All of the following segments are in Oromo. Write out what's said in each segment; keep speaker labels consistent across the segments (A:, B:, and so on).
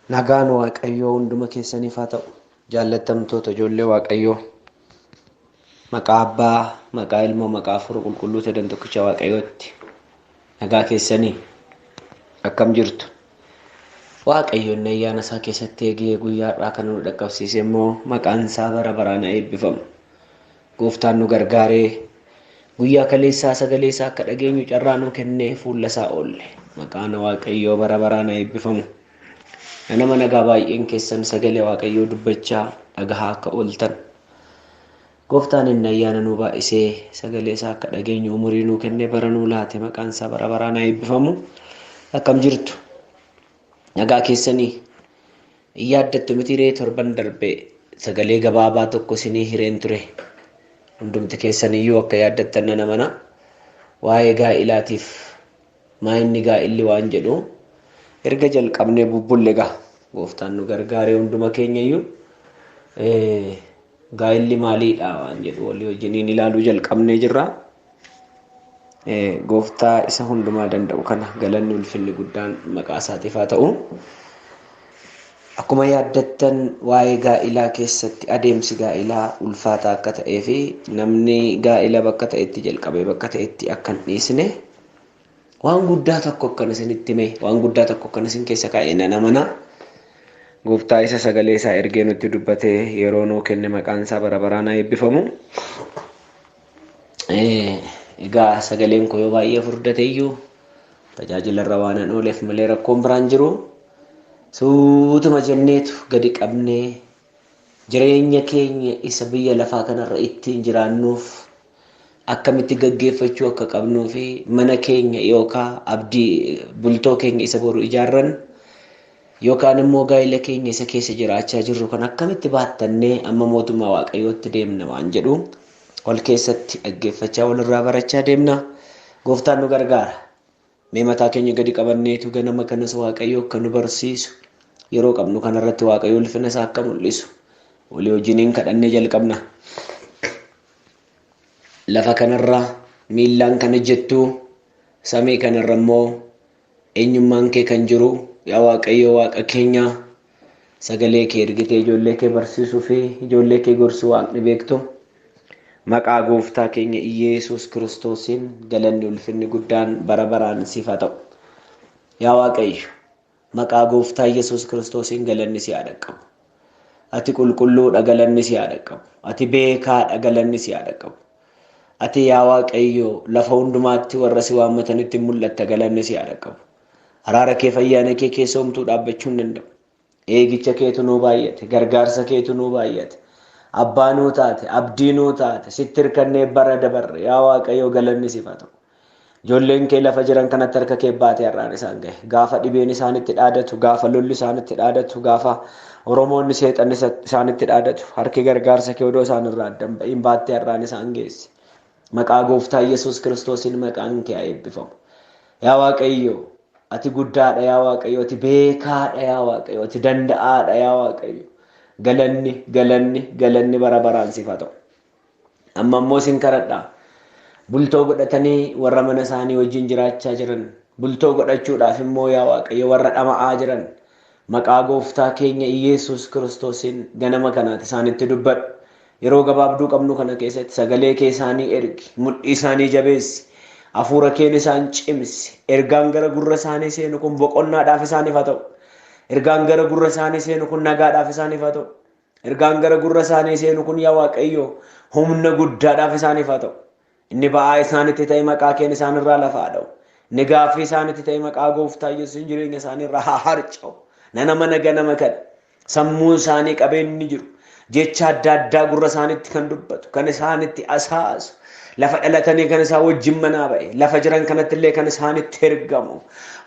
A: Nagaan Waaqayyoo hunduma keessaniif haa ta'u. Jaallattamtoota ijoollee Waaqayyoo maqaa Abbaa, maqaa Ilmoo, maqaa Hafuura Qulqulluu sadan tokkicha Waaqayyootti nagaa keessanii akkam jirtu? Waaqayyo inni ayyaana isaa keessatti eegee guyyaa har'aa kana nu dhaqqabsiise immoo maqaan isaa bara baraan haa eebbifamu. Gooftaan nu gargaaree guyyaa kaleessaa sagalee isaa akka dhageenyu carraa nuu kennee fuula isaa oolle. Maqaan Waaqayyoo bara baraan haa eebbifamu. Nama nagaa baay'een keessan sagalee Waaqayyoo dubbachaa dhagahaa akka ooltan. Gooftaan inni ayyaana nuu baay'isee sagalee isaa akka dhageenyu umurii nuu kennee bara nuu laate maqaan isaa bara baraan haa eebbifamu. Akkam jirtu? Nagaa keessanii hin yaaddattu miti ree torban darbe sagalee gabaabaa tokko isinii hireen ture. Hundumti keessaniyyuu akka yaaddattan nan amana. Waa'ee gaa'ilaatiif maa inni gaa'illi waan jedhu erga jalqabnee bubbulle gaa gooftaan nu gargaaree hunduma keenyayyuu gaa'illi maaliidha waan jedhu walii wajjiniin ilaaluu jalqabnee jirra. Gooftaa isa hundumaa danda'u kana galanni ulfinni guddaan maqaa isaatiif haa ta'u. Akkuma yaaddattan waa'ee gaa'ilaa keessatti adeemsi gaa'ilaa ulfaataa akka ta'ee fi namni gaa'ila bakka ta'etti jalqabee bakka ta'etti akka hin dhiisne waan guddaa tokko akkan isinitti hime waan guddaa tokko akkan isin keessa kaa'e nan amana. Gooftaa isa sagalee isaa ergee nutti dubbatee yeroo nuu kenne maqaan isaa bara baraan haa eebbifamu. Egaa sagaleen koo yoo baay'ee furdate iyyuu tajaajila irra waan an ooleef malee rakkoon biraan jiru. Suutuma jenneetu gadi qabnee jireenya keenya isa biyya lafaa kanarra ittiin jiraannuuf akkamitti gaggeeffachuu akka qabnuu fi mana keenya yookaan abdii bultoo keenya isa boru ijaarran yookaan immoo gaa'ila keenya isa keessa jiraachaa jirru kan akkamitti baattannee amma mootummaa Waaqayyootti deemna waan jedhu wal keessatti dhaggeeffachaa walirraa barachaa deemna. Gooftaan nu gargaara. Mee mataa keenya gadi qabanneetu ganama kanas Waaqayyo akka nu barsiisu yeroo qabnu kanarratti Waaqayyo ulfina isaa akka mul'isu walii wajjiniin kadhannee jalqabna. Lafa kanarra miillaan kan ejjettu samii kanarra immoo eenyummaan kee kan jiru yaa Waaqayyo Waaqa keenya sagalee kee ergitee ijoollee kee barsiisuu fi ijoollee kee gorsuu waaqni beektu maqaa gooftaa keenya Iyeesuus Kiristoosiin galanni ulfinni guddaan bara baraan siif haa ta'u. Yaa Waaqayyo maqaa gooftaa Iyesuus Kiristoosiin galanni si haa dhaqqabu. Ati qulqulluudha galanni si haa dhaqqabu. Ati beekaadha galanni si haa dhaqqabu. Ati yaa Waaqayyo lafa hundumaatti warra si waammatanitti mul'atta galanni si haa dhaqqabu. Araara kee fayyaana kee keessa homtuu dhaabbachuu hin danda'u. Eegicha keetu nuu baay'ate, gargaarsa keetu nuu baay'ate. Abbaa nuu taate, abdii nuu taate, sitti hirkannee bara dabarre. Yaa Waaqayyo galanni siif haa ta'u. Ijoolleen kee lafa jiran kanatti harka kee baatee har'aan isaan gahe. Gaafa dhibeen isaanitti dhaadatu, gaafa lolli isaanitti dhaadatu, gaafa Oromoonni seexanni isaanitti dhaadatu, harki gargaarsa kee odoo isaan irraa addan ba'iin baattee har'aan isaan geesse. Maqaa gooftaa Yesuus Kiristoosiin maqaan kee haa eebbifamu. Yaa Waaqayyo, ati guddaadha yaa Waaqayyo, ati beekaadha yaa Waaqayyo, ati danda'aadha yaa Waaqayyo. Galanni, galanni, galanni bara baraan siif haa ta'u. Amma immoo isin kadhadha. Bultoo godhatanii warra mana isaanii wajjin jiraachaa jiran, bultoo godhachuudhaaf immoo yaa Waaqayyo warra dhama'aa jiran, maqaa gooftaa keenya Iyeesuus Kiristoosiin ganama kanaati isaanitti dubbadhu. Yeroo gabaabduu qabnu kana keessatti sagalee kee isaanii ergi, mudhii isaanii jabeessi, hafuura keen isaan cimsi. Ergaan gara gurra isaanii seenu kun boqonnaadhaaf isaaniif haa ta'u. Ergaan gara gurra isaanii seenu kun nagaadhaaf isaaniif haa ta'u. Ergaan gara gurra isaanii seenu kun yaa Waaqayyo humna guddaadhaaf isaaniif haa ta'u. Inni ba'aa isaanitti ta'e maqaa keen isaanirraa lafa haa dha'u. Inni gaaffii isaanitti ta'e maqaa gooftaa Yesuusiin jireenya isaaniirraa haa harca'u. Nana mana ganama kana sammuu isaanii qabeenyi jiru. Jecha adda addaa gurra isaanitti kan dubbatu, kan isaanitti asaasu, lafa dhalatanii kan isaan wajjin manaa ba'e, lafa jiran kanatti illee kan isaanitti ergamu.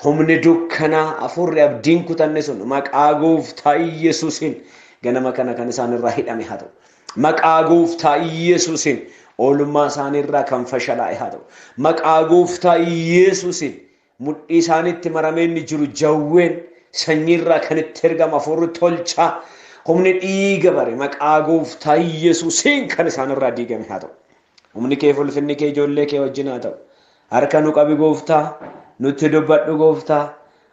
A: Humni dukkanaa hafuurri abdiin kutanne sun maqaa gooftaa Yesuusiin ganama kana kan isaan irraa hidhame haa ta'u. Maqaa gooftaa Yesuusiin oolummaa isaanii irraa kan fashalaa'e haa ta'u. Maqaa gooftaa Yesuusiin mudhii isaaniitti maramee inni jiru jawween sanyii irraa kan itti ergamu hafuurri tolchaa humni dhiiga bare maqaa gooftaa Yesuusiin kan isaan irraa diigame haa ta'u. Humni kee fi ulfinni kee ijoollee kee wajjin haa ta'u. Harka nu qabi gooftaa, nutti dubbadhu gooftaa,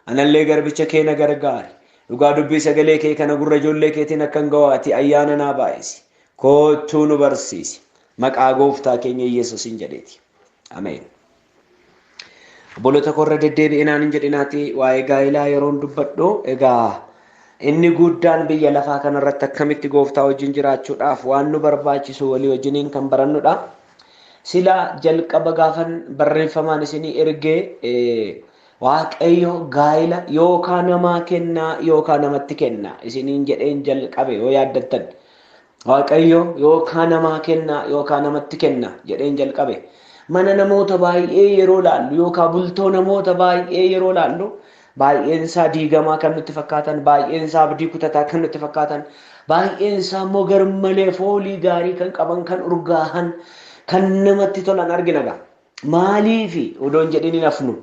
A: anallee garbicha kee na gargaari. Dhugaa dubbii sagalee kee kana gurra ijoollee keetiin akkan ga'u ati ayyaana naa baay'isi. Kottuu nu barsiisi. Maqaa gooftaa keenya Yesuusiin jedheeti. Ameen. Obboloota koorra deddeebi'inaan hin jedhinaati waa'ee gaa'ilaa yeroon dubbadhu egaa inni guddaan biyya lafaa kanarratti akkamitti gooftaa wajjin jiraachuudhaaf waan nu barbaachisu walii wajjiniin kan barannudha. Sila jalqaba gaafan barreeffamaan isinii ergee Waaqayyo gaa'ila yookaan namaa kennaa yookaan namatti kennaa isiniin jedheen jalqabe yoo yaaddattan. Waaqayyo yookaan namaa kennaa yookaan namatti kenna jedheen jalqabe. Mana namoota baay'ee yeroo laallu yookaan bultoo namoota baay'ee yeroo laallu baay'een isaa diigamaa kan nutti fakkaatan, baay'een isaa abdii kutataa kan nutti fakkaatan, baay'een isaa immoo garmalee foolii gaarii kan qaban, kan urgaahan, kan namatti tolan argina gaa. Maaliifi odoon jedhin hin hafnu.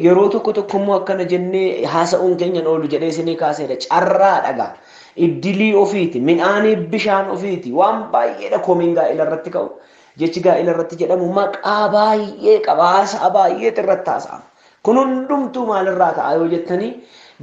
A: Yeroo tokko tokko immoo akkana jennee haasa'uun keenya oolu jedhee isinii kaaseera. Carraadha gaa. Iddilii ofiiti, midhaanii bishaan ofiiti, waan baay'eedha komiin gaa'ela irratti ka'u. Jechi gaa'ela irratti jedhamu maqaa baay'ee qaba, haasa'a baay'eetu irratti haasa'ama. Kun hundumtuu maalirraa ta'a yoo jettanii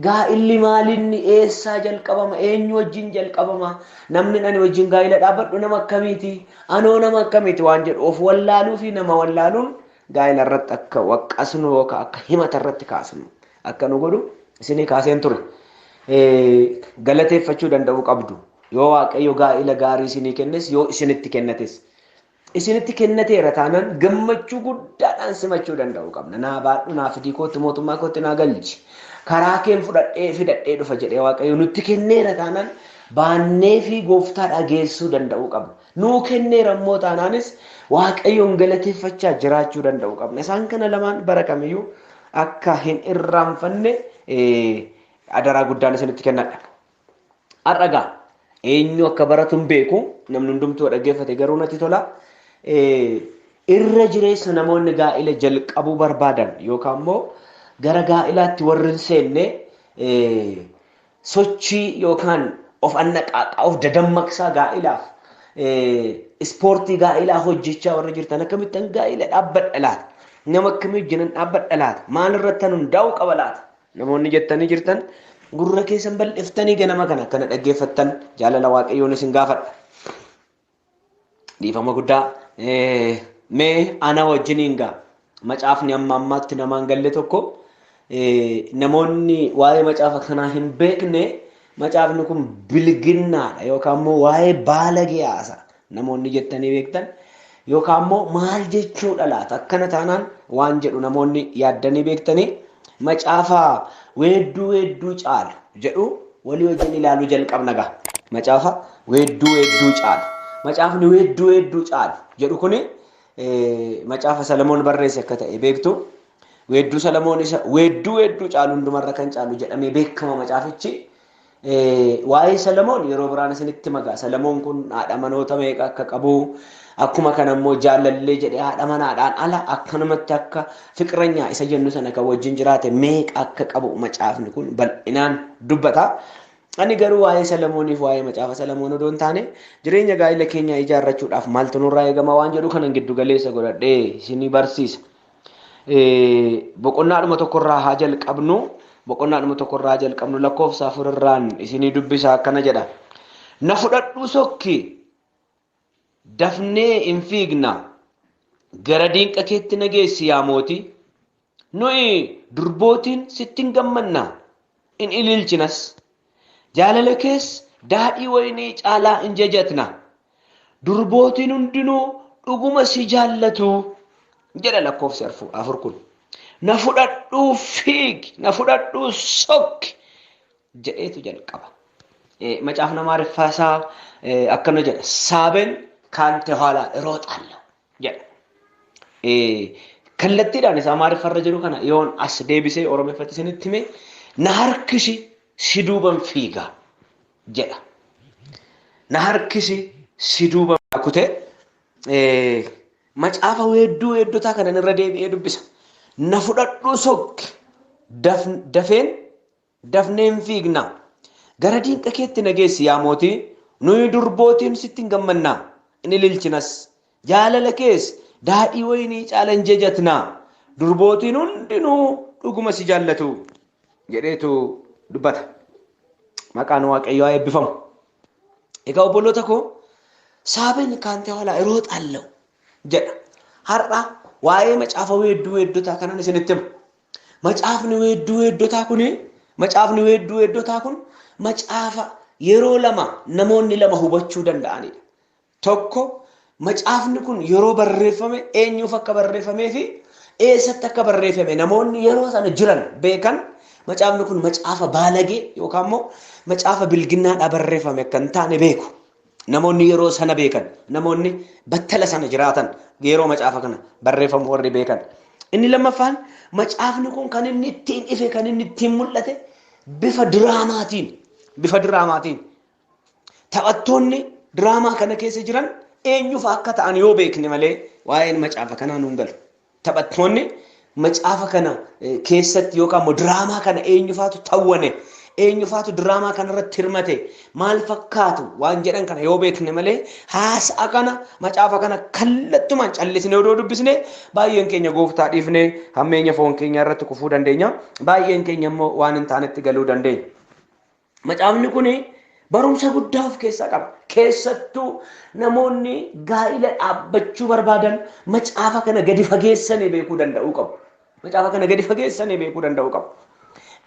A: gaa'illi maalinni eessaa jalqabama, eenyu wajjin jalqabama, namni ani wajjin gaa'ila dhaabbadhu nama akkamiiti, anoo nama akkamiiti waan jedhu of wallaaluu fi nama wallaaluun gaa'ila irratti akka waqqasnu yookaan akka himata irratti kaasnu akka nu godhu isinii kaaseen ture. Galateeffachuu danda'uu qabdu. Yoo Waaqayyo gaa'ila gaarii isinii kennes yoo isinitti kennates. Isinitti kennateera taanaan gammachuu guddaadhaan simachuu danda'uu qabna. Naa baadhu, naa fidii kootti, mootummaa kootti naa galchi. Karaa keen fudhadhee fidadhee dhufa jedhee Waaqayyo nutti kenneera taanaan baannee fi gooftaadhaa geessuu danda'uu qabna. Nuu kenneera immoo taanaanis Waaqayyoon galateeffachaa jiraachuu danda'uu qabna. Isaan kana lamaan bara kamiyyuu akka hin irraanfanne adaraa guddaan isinitti kennadha. Har'a gaa eenyu akka baratu hin beeku, namni hundumtuu dhaggeeffate garuu natti tola. Irra jireessa namoonni gaa'ila jalqabuu barbaadan yookaan immoo gara gaa'ilaatti warri hin seenne sochii yookaan of annaqaaqaa of dadammaqsaa gaa'ilaaf ispoortii gaa'ilaa hojjechaa warri jirtan akkamittan gaa'ila dhaabbadha laata? Nama akkamii wajjinan dhaabbadha laata? Maal irratti hundaa'uu qaba laata? Namoonni jettanii jirtan gurra keessan bal'iftanii ganama kana akkana dhaggeeffattan jaalala Waaqayyoon isin gaafadha. Dhiifama guddaa mee ana wajjiniin gaa macaafni amma ammaatti namaan galle tokko namoonni waa'ee macaafa kanaa hin beekne macaafni kun bilginnaadha yookaan immoo waa'ee baalagee haasa namoonni jettanii beektan yookaan immoo maal jechuudha laata akkana taanaan waan jedhu namoonni yaaddanii beektanii macaafa weedduu weedduu caalu jedhu walii wajjin ilaaluu jalqabna gaa. Macaafa weedduu weedduu caalu. Macaafni weedduu weedduu caalu jedhu kuni macaafa Salamoon barreesse akka ta'e beektu. Weedduu Salamoon isa weedduu weedduu caalu hundumarra kan caalu jedhamee beekama macaafichi. Waa'ee Salamoon yeroo biraan isinitti magaa. Salamoon kun haadha manoota meeqa akka qabu akkuma kana immoo jaalallee jedhee haadha manaadhaan ala akkanumatti akka fiqiranyaa isa jennu sana kan wajjin jiraate meeqa akka qabu macaafni kun bal'inaan dubbata. Ani garuu waa'ee Salamooniif waa'ee macaafa Salamoon odoo hin taane jireenya gaa'ila keenyaa ijaarrachuudhaaf maaltu nurraa eegama waan jedhu kanan giddu galeessa godhadhee isinii barsiisa. Boqonnaadhuma tokkorraa haa jalqabnu. Boqonnaadhuma tokkorraa haa jalqabnu lakkoofsa afurirraan isinii dubbisa akkana jedha. Na fudhadhuu sokki dafnee hin fiigna gara diinqa keetti na geessi yaa mootii. Nuyi durbootiin sitti hin gammanna hin ililchinas. Jaalala kees daadhii wayinii caalaa hin jajatna. Durbootiin hundinuu dhuguma si jaallatu jedha lakkoofsi afur kun. Na fudhadhuu fiigi, na fudhadhuu sokki jedheetu jalqaba. Macaafni Amaariffaa isaa akkana jedha. Saabeen kaante haalaa irooxaallo jedha. Kallattiidhaan isa Amaariffarra jiru kana yoon as deebisee Oromeeffatti isinitti hime na harkisi si duuban fiiga jedha. Na harkisi si duuban kutee macaafa weedduu weeddotaa kanan irra deebi'ee dubbisa. Na fudhadhuu sokki dafeen dafneen fiigna. Gara diinqa keetti na geessi yaa mootii nuyi durbootiin sitti hin gammannaa hin ililchinas. Jaalala kees daadhii wayinii caala hin jajatnaa. Durbootiin hundinuu dhuguma si jaallatu jedheetu dubbata. Maqaan Waaqayyoo haa eebbifamu. Egaa obboloota koo, saabeen kaantee walaa yeroo xaalla'u jedha. Har'a waa'ee macaafa weedduu weeddotaa kanan isinitti hima. Macaafni weedduu weeddotaa kuni, macaafni weedduu weeddotaa kun macaafa yeroo lama namoonni lama hubachuu danda'anidha. Tokko, macaafni kun yeroo barreeffame eenyuuf akka barreeffamee fi eessatti akka barreeffame namoonni yeroo sana jiran beekan, macaafni kun macaafa baalagee yookaan immoo macaafa bilginnaadhaa barreeffame akka hin taane beeku. Namoonni yeroo sana beekan, namoonni battala sana jiraatan, yeroo macaafa kana barreeffamu warri beekan. Inni lammaffaan, macaafni kun kan inni ittiin ife, kan inni ittiin mul'ate bifa diraamaatiin, bifa diraamaatiin. Taphattoonni diraamaa kana keessa jiran eenyuuf akka ta'an yoo beekne malee waa'een macaafa kanaa nuun galu. Taphattoonni macaafa kana keessatti yookaan immoo diraamaa kana eenyufaatu tawwane, eenyufaatu diraamaa kana irratti hirmate, maal fakkaatu waan jedhan kana yoo beekne malee, haasa'a kana, macaafa kana kallattumaan callisnee odoo dubbisne, baay'een keenya gooftaa dhiifnee hammeenya foon keenya irratti kufuu dandeenya. Baay'een keenya immoo waan hin taanetti galuu dandeenya. Macaafni kun barumsa guddaa of keessaa qaba. Keessattuu namoonni gaa'ila dhaabbachuu barbaadan macaafa kana gadi fageessanii beekuu danda'uu qabu. Macaafa kana gadi fageessanii beekuu danda'uu qabu.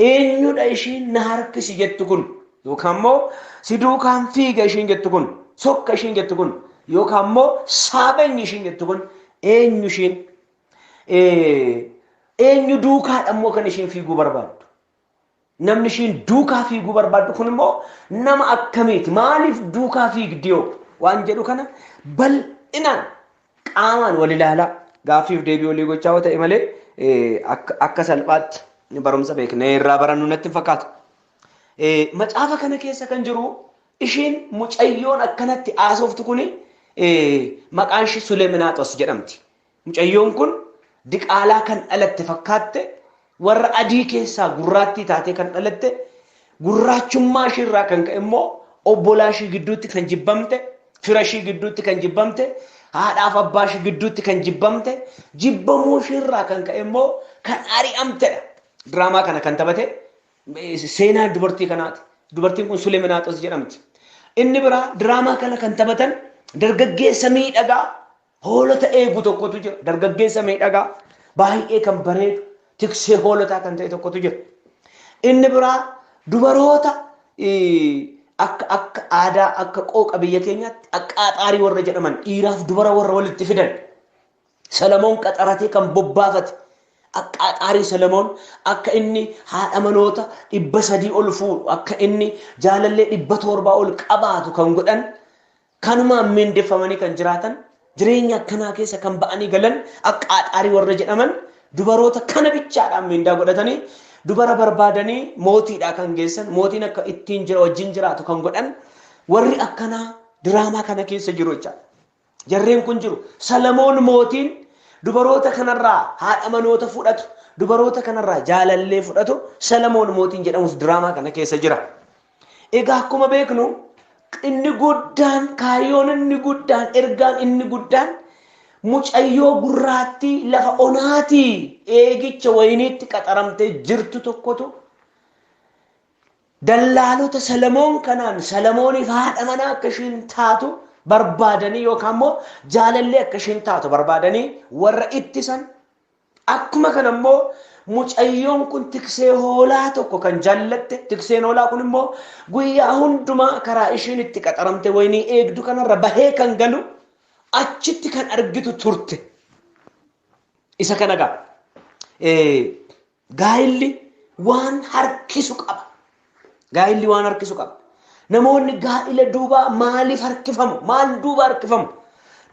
A: Eenyudha ishiin na harkisi jettu kun, yookaan immoo si duukaan fiiga ishiin jettu kun, sokka ishiin jettu kun, yookaan immoo saabeenyi ishiin jettu kun eenyu ishiin? Eenyu duukaadha immoo kan ishiin fiiguu barbaaddu? Namni ishiin duukaa fiiguu barbaaddu kun immoo nama akkamiiti? Maaliif duukaa fiigdiyoo? Waan jedhu kana bal'inaan qaamaan wal ilaalaa gaaffiif deebii walii gochaa yoo ta'e malee, akka salphaatti barumsa beeknee irraa barannu natti hin fakkaatu. Macaafa kana keessa kan jiru, ishiin mucayyoon akkanatti haasoftu kuni maqaan ishii Suleeminaaxos jedhamti. Mucayyoon kun diqaalaa kan dhalatte fakkaatte, warra adii keessaa gurraattii taatee kan dhalatte, gurraachummaa ishiirraa kan ka'e immoo obbolaa ishii gidduutti kan jibbamte, fira ishii gidduutti kan jibbamte, haadhaaf abbaa ishii gidduutti kan jibbamte, jibbamuu ishiirraa kan ka'e immoo kan ari'amtedha. Diraamaa kana kan taphate seenaa dubartii kanaati. Dubartiin kun Suleeminaaxos jedhamti. Inni biraa, diraamaa kana kan taphatan dargaggeessa miidhagaa hoolota eegu tokkotu jira. Dargaggeessa miidhagaa baay'ee kan bareedu, tiksee hoolotaa kan ta'e tokkotu jira. Inni biraa, dubaroota akka aadaa, akka qooqa biyya keenyaatti aqaaxaarii warra jedhaman, dhiiraaf dubara warra walitti fidan, Salamoon qaxaratee kan bobbaafate aqaaxaarii Salamoon akka inni haadha manoota 300 ol fuudhu, akka inni jaalallee 700 ol qabaatu kan godhan, kanumaan miindeffamanii kan jiraatan, jireenya akkanaa keessa kan ba'anii galan aqaaxaarii warra jedhaman, dubaroota kana bichaadhaan miindaa godhatanii dubara barbaadanii mootiidhaa kan geessan, mootiin akka ittiin jira wajjin jiraatu kan godhan, warri akkanaa diraamaa kana keessa jiru jechaadha. Jarreen kun jiru. Salamoon mootiin dubaroota kanarraa haadha manoota fudhatu, dubaroota kanarraa jaalallee fudhatu, Salamoon mootiin jedhamus diraamaa kana keessa jira. Egaa akkuma beeknu, inni guddaan, kaayyoon inni guddaan, ergaan inni guddaan, mucayyoo gurraattii lafa onaatii eegicha wayiniitti qaxaramtee jirtu tokkotu dallaalota Salamoon kanaan Salamooniif haadha manaa akka ishiin taatu barbaadanii, yookaan immoo jaalallee akka ishiin taatu barbaadanii warra ittisan, akkuma kana immoo mucayyoon kun tiksee hoolaa tokko kan jaallatte, tikseen hoolaa kun immoo guyyaa hundumaa karaa ishiin itti qaxaramte wayinii eegdu kanarra bahee kan galu achitti kan argitu turte. Isa kana gaa gaa'illi waan harkisu qaba. Gaa'illi waan harkisu qaba. Namoonni gaa'ila duubaa maaliif harkifamu? Maal duuba harkifamu?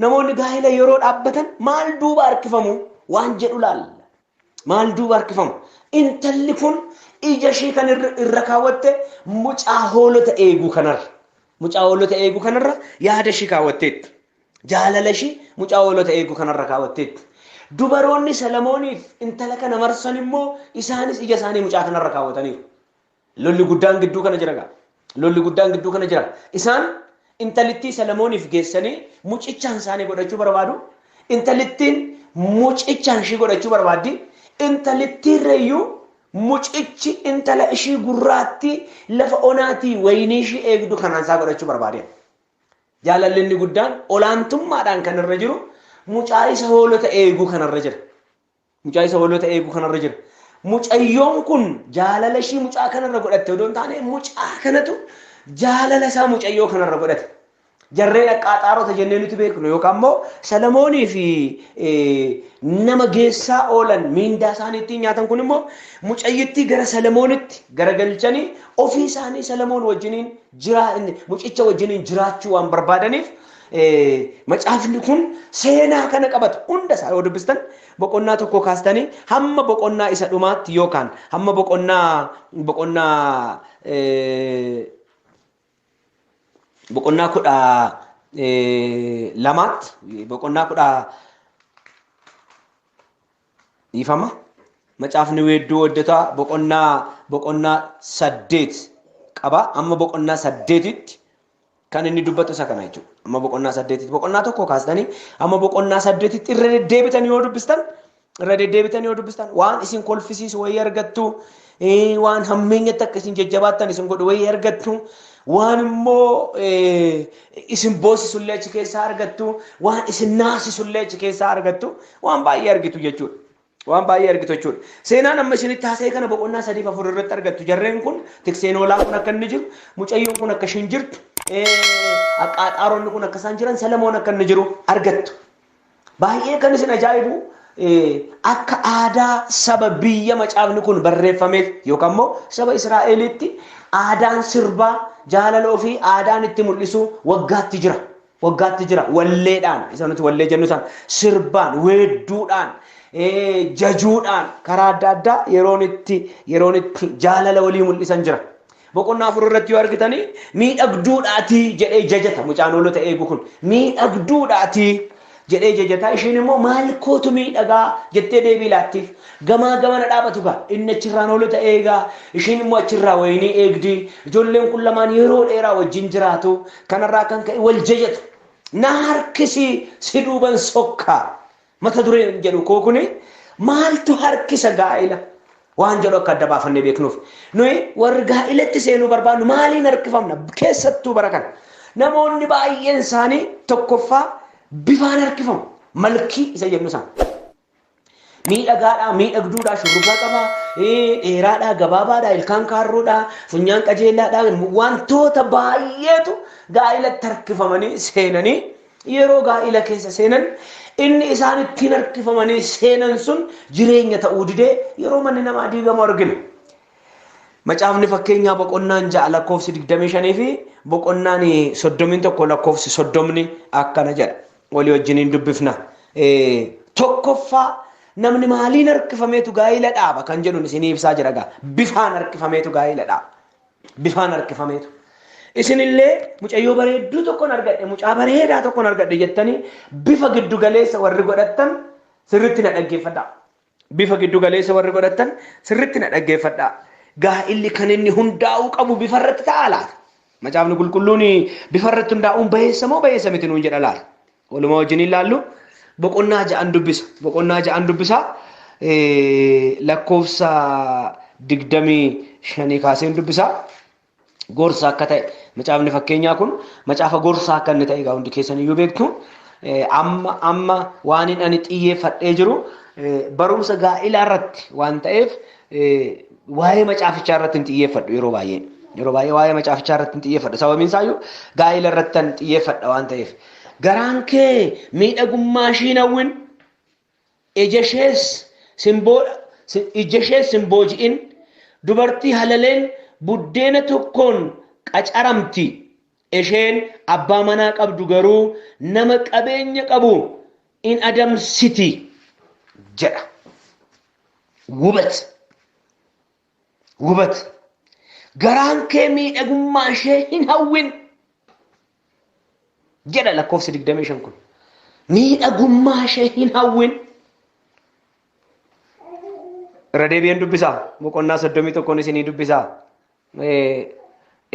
A: Namoonni gaa'ila yeroo dhaabbatan maal duuba harkifamu? Waan jedhu laalla. Maal duuba harkifamu? Intalli kun ija ishee kan irra kaawwatte mucaa hoolota eeguu kanarra. Mucaa hoolota eeguu kanarra yaada ishee kaawwatteetti. Jaalala ishee mucaa hoolota eeguu kanarra kaawwatteetti. Dubaroonni Salamooniif intala kana marsan immoo isaanis ija isaanii mucaa kanarra kaawwataniiru. Lolli guddaan gidduu kana jira gaa. Lolli guddaan gidduu kana jira. Isaan intalittii Salamooniif geessanii mucichaan isaanii godhachuu barbaadu. Intalittiin mucichaan ishii godhachuu barbaaddi. Intalittiirra iyyuu Mucichi intala ishii gurraatti lafa onaatii wayinii ishii eegdu kanaan isaa godhachuu barbaade. Jaalalli inni guddaan olaantummaadhaan kan irra jiru mucaa isa hoolota eeguu kanarra jira. Mucaa isa hoolota eeguu kanarra jira. Mucayyoon kun jaalala ishii mucaa kanarra godhatte odoo hin taane, mucaa kanatu jaalala isaa mucayyoo kanarra godhate. Jarreen aqqaaxaarota jennee nuti beeknu yookaan immoo Salamoonii fi nama geessaa oolan miindaa isaanii ittiin nyaatan kun immoo mucayyittii gara Salamoonitti garagalchanii ofii isaanii Salamoon wajjiniin jiraa, mucicha wajjiniin jiraachuu waan barbaadaniif, macaafni kun seenaa kana qabata. Hunda isaa yoo dubbistan, boqonnaa 1 kaastanii hamma boqonnaa isa dhumaatti yookaan hamma boqonnaa 12tti, boqonnaa kudha, dhiifama, macaafni Weedduu Weeddotaa boqonnaa 8 qaba. Amma boqonnaa 8tti kan inni dubbatu isa kana jechuudha. Amma boqonnaa 8tti, boqonnaa 1 kaastanii amma boqonnaa 8tti irra deddeebitanii yoo dubbistan, waan isin kolfisiisu wayii argattu, waan hammeenyatti akka isin jajjabaattan isin godhu wayii argattu, waan immoo isin boosisullee achi keessaa argattu, waan isin naasisullee achi keessaa argattu, waan baay'ee argitu jechuudha. Waan baay'ee argitu jechuudha. Seenaan amma isinitti haasa'e kana boqonnaa 3f 4 irratti argattu. Jarreen kun, tikseen hoolaa kun akka inni jiru, mucayyoon kun akka ishiin jirtu, aqqaaxaaronni kun akka isaan jiran, Salamoon akka inni jiru argattu. Baay'ee kan isin ajaa'ibu, akka aadaa saba biyya macaafni kun barreeffameef yookaan immoo saba Israa'elitti, aadaan sirbaa jaalala ofii aadaan itti mul'isu waggaatti jira. Waggaatti jira, walleedhaan, isa nuti wallee jennu sana, sirbaan, weedduudhaan, jajuudhaan, karaa adda addaa yeroon itti jaalala walii mul'isan jira. Boqonnaa 4 irratti yoo argitanii, miidhagduudhaatii jedhee jajata mucaan hoolota eegu kun. Miidhagduudhaatii jedhee jajata. Isheen immoo maal kootu miidhagaa jettee deebii laattiif. Gamaa gamana dhaabatu gaa, inni achirraan hoolota eegaa, isheen immoo achirraa wayinii eegdi. Ijoolleen kun lamaan yeroo dheeraa wajjin jiraatu. Kanarraa kan ka'e wal jajatu. Na harkisii, si duuban sokkaa. Mata dureen jedhu koo kuni maaltu harkisa gaa'ila waan jedhu akka adda baafannee beeknuuf. Nuyi warri gaa'ilatti seenuu barbaannu maaliin harkifamna? Keessattuu bara kana? Namoonni baay'een isaanii tokkoffaa bifaan harkifamu. Malkii isa jennu isaan. Miidhagaadhaa, miidhagduudhaa, shurrubbaa qabaa, dheeraadhaa, gabaabaadhaa, ilkaan kaarruudhaa, funyaan qajeelaadhaa, wantoota baay'eetu gaa'ilatti harkifamanii seenanii, yeroo gaa'ila keessa seenan inni isaan ittiin harkifamanii seenan sun jireenya ta'uu didee yeroo manni namaa diigamu argina. Macaafni Fakkeenyaa boqonnaan 6 lakkoofsi 25 fi boqonnaan 31 lakkoofsi 30 akkana jedha. Walii wajjiniin dubbifna. Tokkoffaa, namni maaliin harkifameetu gaa'ila dhaaba kan jedhuun isinii ibsaa jira gaa. Bifaan harkifameetu gaa'ila dhaaba. Bifaan harkifameetu. Isinillee mucayyoo bareedduu tokkon argadhe, mucaa bareedaa tokkon argadhe jettanii bifa giddu galeessa warri godhattan sirritti na dhaggeeffadhaa. Bifa giddu galeessa warri godhattan sirritti na dhaggeeffadhaa. Gaa'illi kan inni hundaa'uu qabu bifa irratti ta'a laata? Macaafni Qulqulluun bifa irratti hundaa'uun bayeessa moo bayeessa miti nuun jedha laata? Walumaa wajjin ilaallu. Boqonnaa 6n dubbisa. Boqonnaa 6n dubbisa. Lakkoofsa 25 kaaseen dubbisa. Gorsa akka ta'e, macaafni Fakkeenyaa kun macaafa gorsaa akka inni ta'e egaa hundi keessan iyyuu beektu. Amma amma waan inni ani xiyyeeffadhee jiru barumsa gaa'ilaa irratti waan ta'eef, waa'ee macaafichaa irratti hin xiyyeeffadhu yeroo baay'ee. Yeroo baay'ee waa'ee macaafichaa irratti hin xiyyeeffadhu. Sababiin isaayyuu gaa'ila irratti kan xiyyeeffadha waan ta'eef. Garaan kee miidhagummaa ishii hin hawwin. Ija ishees sin booji'in. Dubartii halaleen buddeena tokkoon qacaramti. Isheen abbaa manaa qabdu garuu nama qabeenya qabu in adamsiti jedha. Wubat. Wubat. Garaan kee miidhagummaa ishee hin hawwin jedha lakkoofsi 25 kun. Miidhagummaa ishee hin hawwin. Irra deebi'een dubbisaa. Boqonnaa 31n isinii dubbisaa.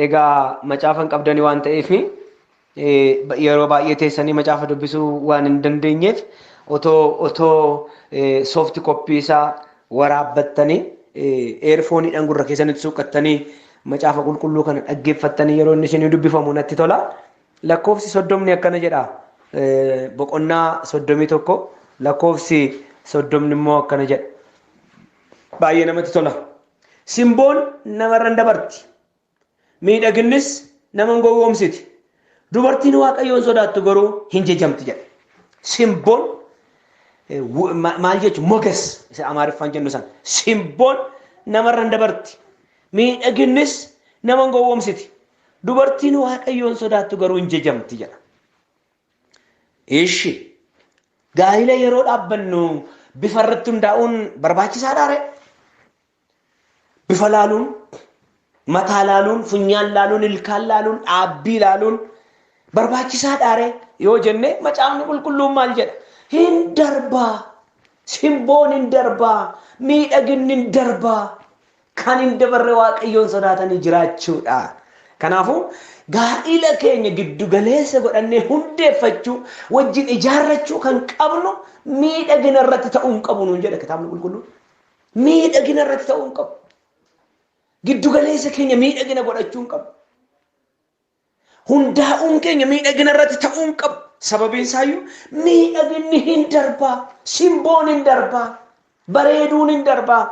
A: Egaa macaafa hin qabdanii waan ta'eef, yeroo baay'ee teessanii macaafa dubbisuu waan hin dandeenyeef, otoo soft copy isaa waraabbattanii Eerfooniidhaan gurra keessanitti suuqqattanii macaafa qulqulluu kana dhaggeeffattanii yeroo inni isinii dubbifamu natti tola. Lakkoofsi 30 akkana jedha. Boqonnaa 31 lakkoofsi 30 immoo akkana jedha. Baay'ee namatti tola. Simboon namarra hin dabarti. Miidhaginnis nama hin gowwoomsiti. Dubartiin Waaqayyoon sodaattu garuu hin jajamti jedha. Simboon maal jechuun moges isa Amaariffaan jennu sana. Simboon namarra hin dabarti. Miidhaginnis nama hin gowwoomsiti. Dubartiin Waaqayyoon sodaattu garuu hin jajamti jedha. Ishi gaa'ila yeroo dhaabbannu bifa irratti hundaa'uun barbaachisaadhaa ree? Bifa laaluun, mataa laaluun, funyaan laaluun, ilkaan laaluun, dhaabbii laaluun barbaachisaadhaa ree yoo jenne macaafni qulqulluun maal jedha? Hin darbaa, simboon hin darbaa, miidhaginni hin darbaa, kan hin dabarre Waaqayyoon sodaatanii jiraachuudha. Kanaafuu gaa'ila keenya giddu galeessa godhannee hundeeffachuu wajjin ijaarrachuu kan qabnu miidhagina irratti ta'uu hin qabu nuun jedha kitaabni qulqulluun. Miidhagina irratti ta'uu hin qabu. Giddu galeessa keenya miidhagina godhachuu hin qabu. Hundaa'uun keenya miidhagina irratti ta'uu hin qabu. Sababiin isaayyuu miidhaginni hin darbaa, simboon hin darbaa, bareeduun hin darbaa.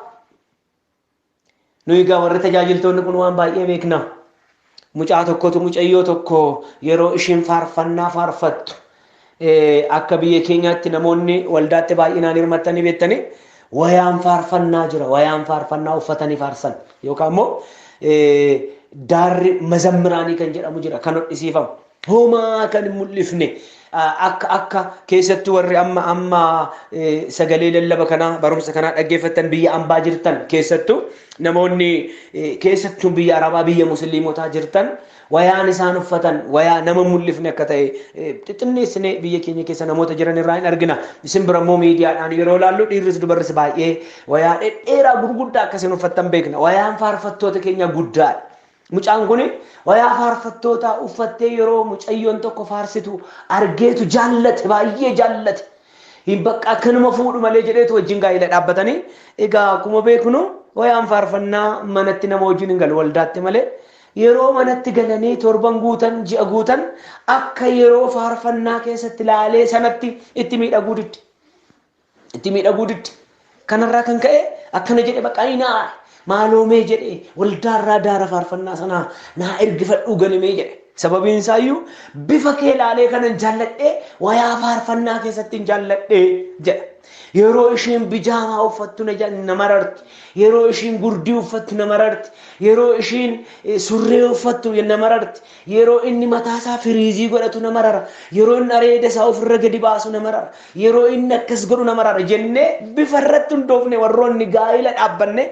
A: Nuyi egaa warri tajaajiltoonni kun waan baay'ee beekna. Mucaa tokkotu mucayyoo tokko yeroo isheen faarfannaa faarfattu akka biyya keenyaatti namoonni waldaatti baay'inaan hirmattanii beektanii wayaan faarfannaa jira. Wayaan faarfannaa uffatanii faarsan yookaan immoo daarri mazammiraanii kan jedhamu jira kan hodhisiifamu. Homaa kan hin mul'ifne akka akka keessattuu warri amma amma sagalee lallaba kanaa barumsa kanaa dhaggeeffattan biyya ambaa jirtan keessattuu namoonni keessattuu biyya arabaa biyya musliimotaa jirtan wayaan isaan uffatan wayaa nama mul'ifne akka ta'e xixinneessinee biyya keenya keessa namoota jiran irraa hin argina. Isin bira immoo miidiyaadhaan yeroo ilaallu dhiirris dubarris baay'ee wayaa dhedheeraa gurguddaa akkasiin uffattan beekna. Wayaan faarfattoota keenya guddaadha. Mucaan kun wayaa faarfattootaa uffattee yeroo mucayyoon tokko faarsitu argeetu jaallate baay'ee jaallate. Hin bakka akkanuma fuudhu malee jedheetu wajjin gaa'ela dhaabbatanii egaa akkuma beeknu wayaan faarfannaa manatti nama wajjin hin galu waldaatti malee yeroo manatti galanii torban guutan ji'a guutan akka yeroo faarfannaa keessatti laalee sanatti itti miidhaguu didde. Itti miidhaguu didde. Kanarraa kan ka'e akkana jedhe bakka inni naa maaloomee jedhe waldaarraa daara faarfannaa sanaa naa ergifadhuu galimee jedhe. Sababiin isaayyuu bifa kee laalee kanan jaalladhee wayaa faarfannaa keessatti hin jaalladhee jedha. Yeroo isheen bijaamaa uffattu na mararti. Yeroo isheen gurdii uffattu na mararti. Yeroo isheen surree uffattu na mararti. Yeroo inni mataa isaa firiizii godhatu na marara. Yeroo inni areeda isaa ofirra gadi baasu na marara. Yeroo inni akkas godhu na marara jennee bifa irratti hundoofne warroonni gaa'ila dhaabbanne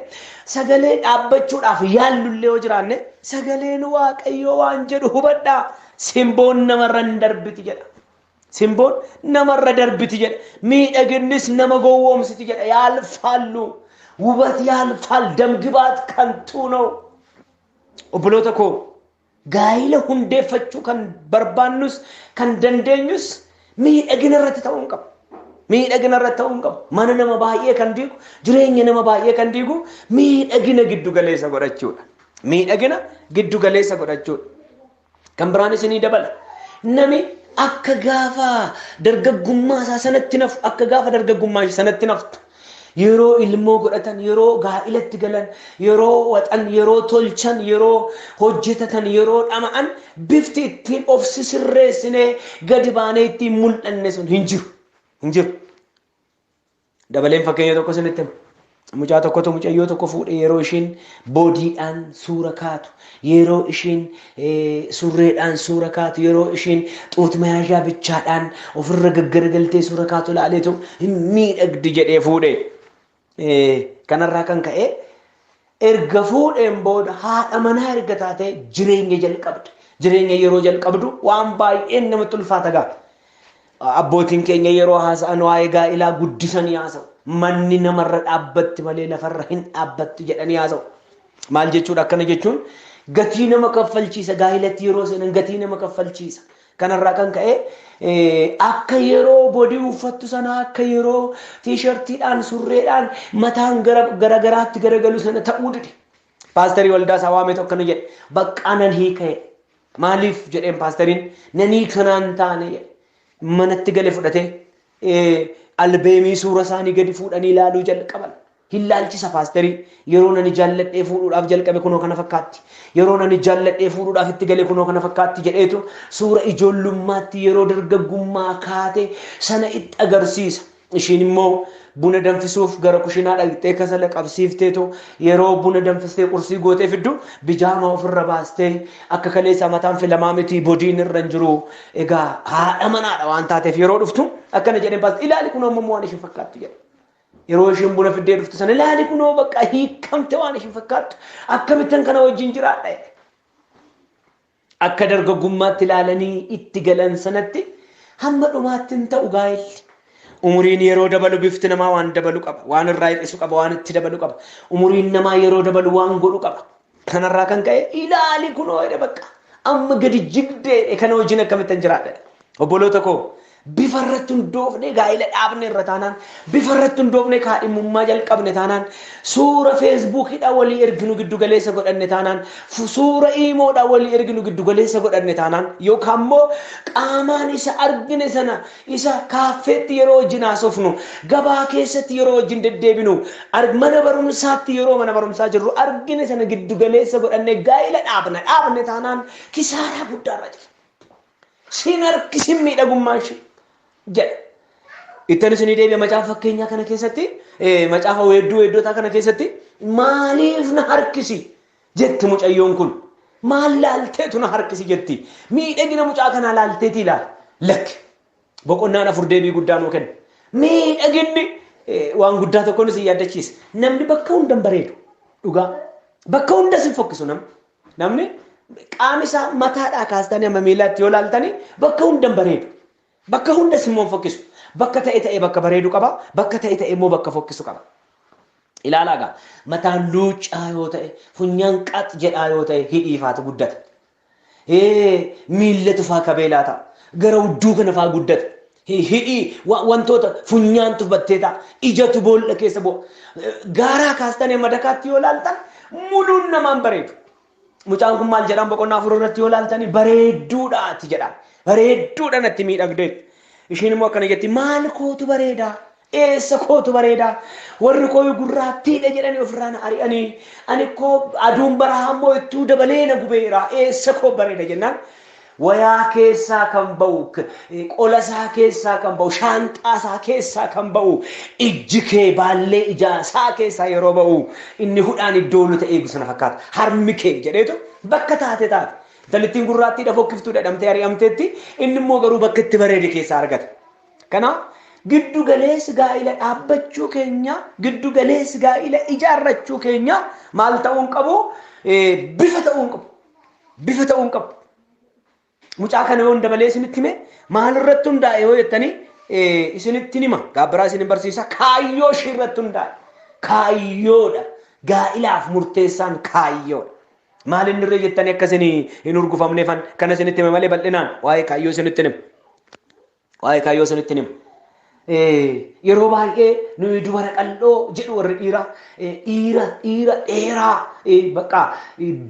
A: sagalee dhaabbachuudhaaf yaallullee yoo jiraanne sagaleen Waaqayyoo waan jedhu hubadhaa. Simboon namarra hin darbiti jedha. Simboon namarra darbiti jedha. Miidhaginnis nama gowwoomsiti jedha. Yaalfaallu. Wubat yaalfaal damgibaat kantuu noo. Obboloota koo gaa'ila hundeeffachuu kan barbaannus kan dandeenyus miidhagina irratti ta'uu hin qabu. Miidhagina irratti ta'uu hin qabu. Mana nama baay'ee kan diigu, jireenya nama baay'ee kan diigu miidhagina giddu galeessa godhachuudha. Miidhagina giddu galeessa godhachuudha. Kan biraan isinii dabala. Nami akka gaafa dargaggummaa isaa sanatti nafu, akka gaafa dargaggummaa ishee sanatti naftu. Yeroo ilmoo godhatan, yeroo gaa'ilatti galan, yeroo waxan, yeroo tolchan, yeroo hojjetatan, yeroo dhama'an bifti ittiin of sisirreessinee gadi baanee ittiin mul'anne sun hin jiru. Hin jiru. Dabaleen fakkeenya tokko isinitti hima. Mucaa tokkotu mucayyoo tokko fuudhe yeroo ishiin boodiidhaan suura kaatu, yeroo ishiin surreedhaan suura kaatu, yeroo ishiin xuut mayaashaa bichaadhaan ofirra gaggaragaltee suura kaatu ilaaleetu hin miidhagdi jedhee fuudhe. Kanarraa kan ka'e erga fuudheen booda haadha manaa erga taatee jireenya jalqabde. Jireenya yeroo jalqabdu waan baay'een namatti ulfaata gaa. Abbootiin keenya yeroo haasa'an waa'ee gaa'ilaa guddisanii haasa'u. Manni namarra dhaabbatti malee lafarra hin dhaabbattu jedhanii haasa'u. Maal jechuudha akkana jechuun gatii nama kaffalchiisa gaa'ilatti yeroo seenan gatii nama kaffalchiisa. Kanarraa kan ka'e akka yeroo bodii uffattu sana akka yeroo tiishartiidhaan surreedhaan mataan gara garaatti garagalu sana ta'uu dide. Paasterii waldaa isaa waameetu akkana jedhe, baqqaa nan hiika jedhe. Maaliif jedheen paasteriin, nan hiika naan taane jedhe. Manatti gale fudhatee albeemii suura isaanii gadi fuudhanii ilaaluu jalqaban. Hin laalchisa paasterii, yeroo nani jaalladhee fuudhuudhaaf jalqabe kunoo kana fakkaatti. Yeroo nani jaalladhee fuudhuudhaaf itti gale kunoo kana fakkaatti jedheetu suura ijoollummaatti yeroo dargaggummaa kaate sana itti agarsiisa. Ishiin immoo buna danfisuuf gara kushinaa dhaqxee kasala qabsiifteetu yeroo buna danfistee qursii gootee fiddu bijaamaa ofirra baastee akka kaleessa mataan filamaa miti, bodiin irra hin jiru. Egaa haadha manaadha waan taateef yeroo dhuftu akkana jedheen baasti, ilaali kunoo ammoo waan isheen fakkaattu jedhe. Yeroo isheen buna fiddee dhuftu sana ilaali kunoo bakka hiikamte waan isheen fakkaattu, akkamittan kana wajjin jiraadha jedhe. Akka dargaggummaatti ilaalanii itti galan sanatti hamma dhumaatti hin ta'u gaa'elli. Umuriin yeroo dabalu bifti namaa waan dabalu qaba. Waan irraa hir'isu qaba, waan itti dabalu qaba. Umuriin namaa yeroo dabalu waan godhu qaba. Kanarraa kan ka'e ilaali kunoo jedhe bakka. Amma gadi jigdee kana wajjin akkamittan jiraadha. Obboloota koo, bifa irratti hundoofne gaa'ela dhaabne irra taanaan, bifa irratti hundoofne kaadhimummaa jalqabne taanaan, suura feesbuukiidhaan walii erginu giddu galeessa godhanne taanaan, suura iimoodhaan walii erginu giddu galeessa godhanne taanaan, yookaan immoo qaamaan isa argine sana isa kaaffeetti yeroo wajjin haasofnu, gabaa keessatti yeroo wajjin deddeebinu, mana barumsaatti yeroo mana barumsaa jirru argine sana giddu galeessa godhanne gaa'ela dhaabne taanaan kisaaraa guddaarra jira. Sin harkisin miidhagummaan ishee jedha. Ittan isinii deebi'a, macaafa fakkeenyaa kana keessatti, macaafa weedduu weeddotaa kana keessatti maaliif na harkisi jetti mucayyoon kun. Maal laalteetu na harkisi jetti? Miidhagina mucaa kanaa laalteetii ilaala. Lakki. Boqonnaan 4 deebii guddaa nuu kenna. Miidhaginni waan guddaa tokko nu si yaaddachiisa. Namni bakka hunda hin bareedu. Dhugaa. Bakka hunda sin fokkisu namni. Namni qaami isaa mataadhaa kaastanii amma miilaatti yoo laaltanii bakka hunda hin bareedu. Bakka hundas immoo hin fokkisu. Bakka ta'e ta'e bakka bareedu qaba. Bakka ta'e ta'e immoo bakka fokkisu qaba. Ilaalaa egaa, mataan luuccaa yoo ta'e, funyaan qax jedhaa yoo ta'e, hidhii faatu guddata. Miillatu faa kabeelaa ta'a. Gara hudduu kana faa guddata. Hidhii wantoota funyaantu battee ta'a. Ijatu boolla keessa bu'a. Gaaraa kaastanii amma dakaatti yoo laaltan muluun namaan bareedu. Mucaan kun maal jedhaan boqonnaa 4 irratti yoo laaltanii, bareedduudhaati jedha. Bareedduudha, natti miidhagdeetti. Ishiin immoo akkana jetti, maal kootu bareedaa? Eessa kootu bareedaa? Warri koo gurraattiidha jedhanii ofirraa na ari'anii. Ani koo aduun barahaa immoo ittuu dabalee na gubeera. Eessa koo bareeda jennaan, wayaa keessaa kan ba'u, qola isaa keessaa kan ba'u, shaanxaa isaa keessaa kan ba'u, ijji kee baallee ijaa isaa keessaa yeroo ba'u, inni hudhaan iddoo luta eegu sana fakkaata. Harmi kee jedheetu bakka taate taate. Intalittiin gurraattiidha, fokkiftuu jedhamtee ari'amteetti, inni immoo garuu bakka itti bareede keessaa argata. Kanaaf giddu galeessi gaa'ila dhaabbachuu keenya, giddu galeessi gaa'ila ijaarrachuu keenya maal ta'uu hin qabu? Bifa ta'uu hin qabu. Bifa ta'uu hin qabu. Mucaa kana yoon dabalee isinitti hime maal irratti hundaa'e yoo jettanii, isinitti hima. Gaabbiraa isin barsiisa. Kaayyoo ishii irratti hundaa'e. Kaayyoodha. Gaa'ilaaf murteessaan kaayyoodha. Maal inni irra jettanii akka isin hin urgufamneefan kana isinitti hime malee bal'inaan waa'ee kaayyoo isinitti hima. Waa'ee kaayyoo isinitti hima. Yeroo baay'ee nuyi dubara qal'oo jedhu, warri dhiiraa dhiira dheeraa bakka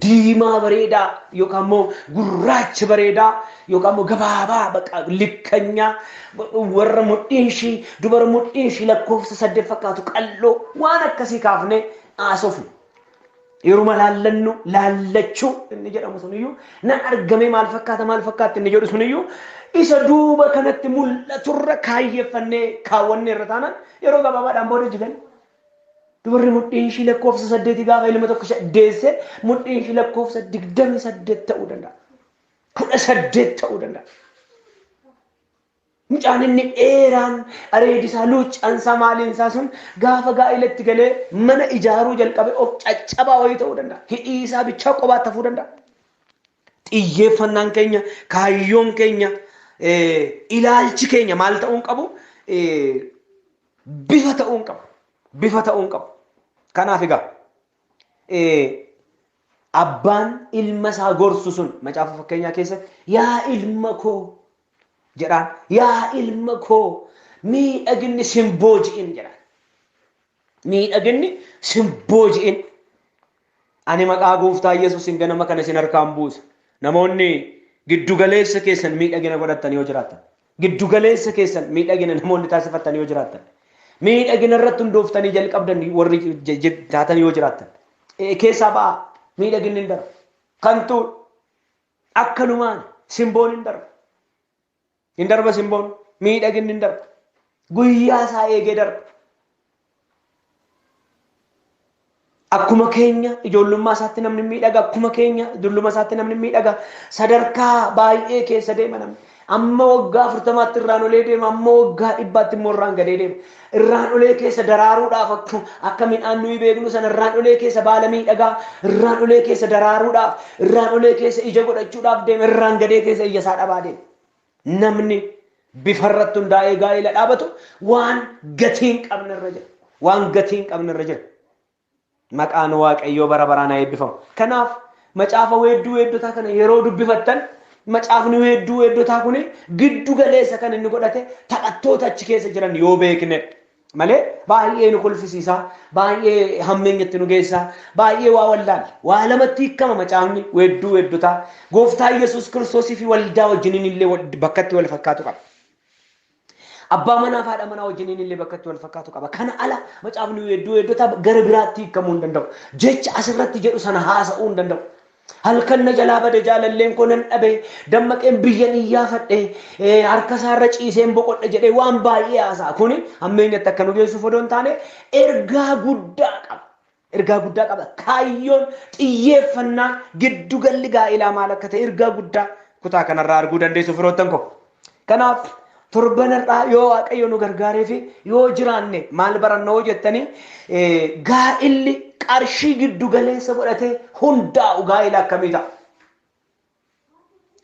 A: diimaa bareedaa yookaan immoo gurraacha bareedaa yookaan immoo gabaabaa bakka likkanyaa, warra mudhiin ishii, dubara mudhiin ishii lakkoofsa 8 fakkaatu, qal'oo, waan akkasii kaafnee haasofnu. Yeruma laallannu laallachuu inni jedhamu suniyyuu, nan argamee maal fakkaata, maal fakkaatti inni jedhu suniyyuu, isa duuba kanatti mul'aturra kaayyeffannee kaawwannee irra taanaan yeroo gabaabaadhaan booda jigan. Dubarri mudhiin ishii lakkoofsa 8 gaafa ilma tokko deesse mudhiin ishii lakkoofsa 28 ta'uu danda'a. 18 ta'uu danda'a. Mucaan inni dheeraan areedi isaa, luuccaan isaa, maaliin isaa sun gaafa gaa'ilatti galee mana ijaaruu jalqabe of caccabaa wayii ta'uu danda'a. Hidhii isaa bichaa qobaatti hafuu danda'a. Xiyyeeffannaan keenya, kaayyoon keenya, ilaalchi keenya maal ta'uu hin qabu? Bifa ta'uu hin qabu. Bifa ta'uu hin qabu. Kanaaf egaa abbaan ilma isaa gorsu sun macaafa fakkeenyaa keessatti, yaa ilma koo Jedhaan. Yaa ilma koo, miidhaginni sin booji'in jedhaan. Miidhaginni sin booji'in. Ani maqaa gooftaa Yesuusin ganama kana isin harkaan buusa. Namoonni giddugaleessa keessan miidhagina godhattan yoo jiraattan, giddugaleessa keessan miidhagina namoonni taasifattan yoo jiraattan, miidhagina irratti hundooftanii jalqabdan warri taatan yoo jiraattan, keessaa ba'aa. Miidhaginni hin darbu. Kantuu akkanumaan simboon hin darbu. Hin darba simboon, miidhaginni hin darba. Guyyaa isaa eegee darba. Akkuma keenya ijoollummaa isaatti namni miidhaga, akkuma keenya dulluma isaatti namni miidhaga. Sadarkaa baay'ee keessa deema namni. Amma waggaa 40tti irraan olee deema, amma waggaa 100tti immoo irraan gadee deema. Irraan olee keessa daraaruudhaaf akka midhaan nuyi beeknu sana irraan olee keessa baala miidhagaa, irraan olee keessa daraaruudhaaf, irraan olee keessa ija godhachuudhaaf deema, irraan gadee keessa ija isaa dhabaa deema. Namni bifa irratti hundaa'ee gaa'ela dhaabatu waan gatii hin qabne irra jira. Waan gatii hin qabne irra jira. Maqaan Waaqayyoo bara baraan haa eebbifamu. Kanaaf macaafa weedduu weeddotaa kana yeroo dubbifattan, macaafni weedduu weeddotaa kun giddu galeessa kan inni godhate taphattoota achi keessa jiran yoo beekne malee baay'ee nu kolfisiisa, baay'ee hammeenyatti nu geessa, baay'ee waa wallaalla. Waa lamatti hiikama macaafni weedduu weeddotaa. Gooftaa Yesuus Kiristoosii fi waldaa wajjiniin illee bakkatti wal fakkaatu qaba. Abbaa manaa fi haadha manaa wajjiniin illee bakkatti wal fakkaatu qaba. Kana ala macaafni weedduu weeddotaa gara biraatti hiikamuu hin danda'u. Jecha asirratti jedhu sana haasa'uu hin danda'u. Halkan na jalaa bade, jaalalleen koo nan dhabe, dammaqeen biyyan iyyaafadhe, harka isaarra ciiseen boqodhe jedhee waan baay'ee haasa'a. Kuni hammeenyatti akka nu geessuuf odoo hin taane ergaa guddaa qaba. Ergaa guddaa qaba. Kaayyoon, xiyyeeffannaan, giddugalli gaa'elaa maal akka ta'e ergaa guddaa kutaa kanarraa arguu dandeessu, firoottan koo. Kanaaf torban har'aa yoo Waaqayyo nu gargaaree fi yoo jiraanne maal baranna hoo jettanii, gaa'illi qarshii giddu galeessa godhatee hundaa'u gaa'ila akkamii ta'a?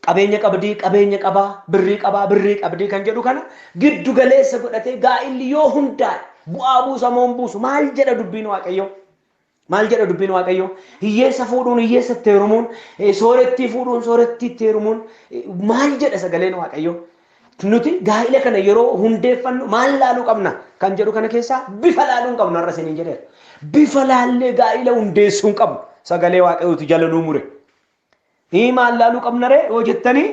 A: Qabeenya qabdii, qabeenya qabaa, birrii qabaa, birrii qabdii kan jedhu kana giddu galeessa godhatee gaa'illi yoo hundaa'e bu'aa buusa moo hin buusu? Maal jedha dubbiin Waaqayyoo? Maal jedha dubbiin Waaqayyoo? Hiyyeessa fuudhuun, hiyyeessa itti heerumuun, soorettii fuudhuun, soorettii itti heerumuun, maal jedha sagaleen Waaqayyoo? Nuti gaa'ila kana yeroo hundeeffannu maal laaluu qabna kan jedhu kana keessaa bifa laaluu hin qabnu har'a isiniin jedheera. Bifa laallee gaa'ila hundeessuu hin qabnu. Sagalee Waaqayyootu jala nuu mure. Nii maal laaluu qabna ree yoo jettanii,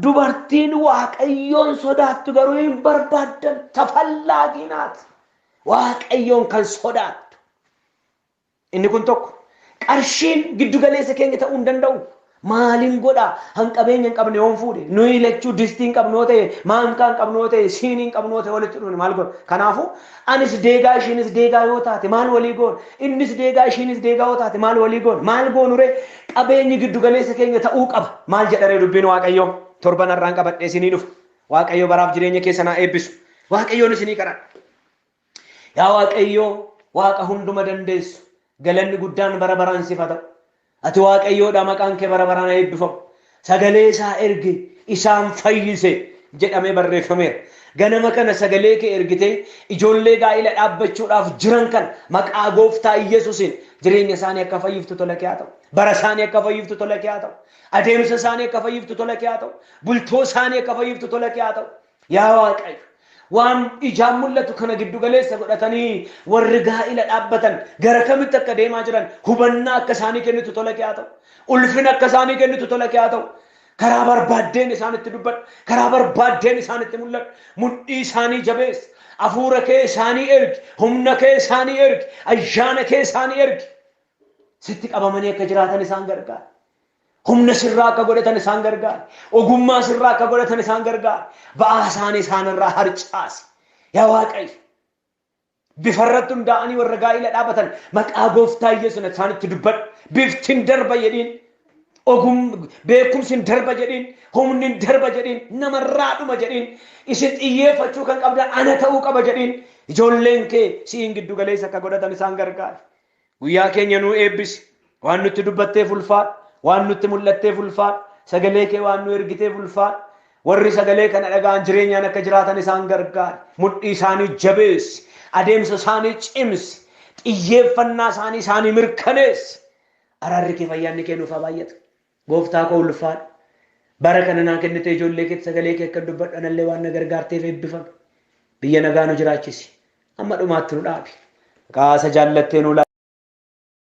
A: dubartiin Waaqayyoon sodaattu garuu hin barbaaddan, tafallaagii naati. Waaqayyoon kan sodaattu. Inni kun tokko. Qarshiin giddu galeessa keenya ta'uu hin danda'u. Maaliin godhaa? Han qabeenya hin qabne yoon fuudhe, nuyi lachuu distii hin qabnu yoo ta'e, maankaa hin qabnu yoo ta'e, siinii hin qabnu yoo ta'e, walitti dhufne maal godha? Kanaafuu anis deegaa ishiinis deegaa yoo taate maal walii goona? Innis deegaa ishiinis deegaa yoo taate maal walii goona? Maal goonu ree? Qabeenyi giddu galeessa keenya ta'uu qaba. Maal jedha ree dubbiin Waaqayyoo? Torban har'aan qabadhee isinii dhufa. Waaqayyo baraaf jireenya keessan haa eebbisu. Waaqayyoon isinii kadhadha. Yaa Waaqayyoo, Waaqa hunduma dandeessu, galanni guddaan bara baraan siif haa ta'u. Ati Waaqayyoodha, maqaan kee bara baraan haa eebbifamu. Sagalee isaa erge, isaan fayyise jedhamee barreeffameera. Ganama kana sagalee kee ergitee ijoollee gaa'ila dhaabbachuudhaaf jiran kana maqaa gooftaa Iyyasuusiin jireenya isaanii akka fayyiftu tola kee haa ta'u. Bara isaanii akka fayyiftu tola kee haa ta'u. Adeemsa isaanii akka fayyiftu tola kee haa ta'u. Bultoo isaanii akka fayyiftu tola kee haa ta'u. Yaa Waaqayyo, waan ijaan mul'atu kana giddu galeessa godhatanii warri gaa'ila dhaabbatan gara kamitti akka deemaa jiran hubannaa akka isaanii kennitu tola kee haa ta'u. Ulfina akka isaanii kennitu tola kee haa ta'u. Karaa barbaaddeen isaanitti dubbadhu. Karaa barbaaddeen isaanitti mul'adhu. Mudhii isaanii jabeessi. Hafuura kee isaanii ergi. Humna kee isaanii ergi. Ayyaana kee isaanii ergi. Sitti qabamanii akka jiraatan isaan gargaara. Humna sirraa akka godhatan isaan gargaara. Ogummaa sirraa akka godhatan isaan gargaara. Ba'aa isaanii isaanirraa harcaasi. Yaa Waaqayyo, bifa irratti hundaa'anii warra gaa'ila dhaabatan maqaa gooftaa Yesuus isaanitti dubbadhu. Bifti hin darba jedhiin. Ogum beekumsi hin darba jedhiin. Humni hin darba jedhiin. Namarraa dhuma jedhiin. Isin xiyyeeffachuu kan qabdan ana ta'uu qaba jedhiin. Ijoolleen kee si'iin giddu galeessa akka godhatan isaan gargaara. Guyyaa keenya nuu eebbisi. Waan nutti dubbatteef ulfaadhu. Waan nutti mul'atteef ulfaadhu. Sagalee kee waan nu ergiteef ulfaadhu. Warri sagalee kana dhaga'an jireenyaan akka jiraatan isaan gargaari. Mudhii isaanii jabeessi. Adeemsa isaanii cimsi. Xiyyeeffannaa isaanii isaanii mirkaneessi. Araarri kee, fayyaanni kee nuuf haa baay'atu. Gooftaa koo, ulfaadhu. Bara kana naa kennitee ijoollee keetti sagalee kee akka dubbadhu anallee waan na gargaarteef eebbifame. Biyya nagaa nu jiraachisi. Amma dhumaatti nu dhaabi. Maqaa isa jaallattee nu.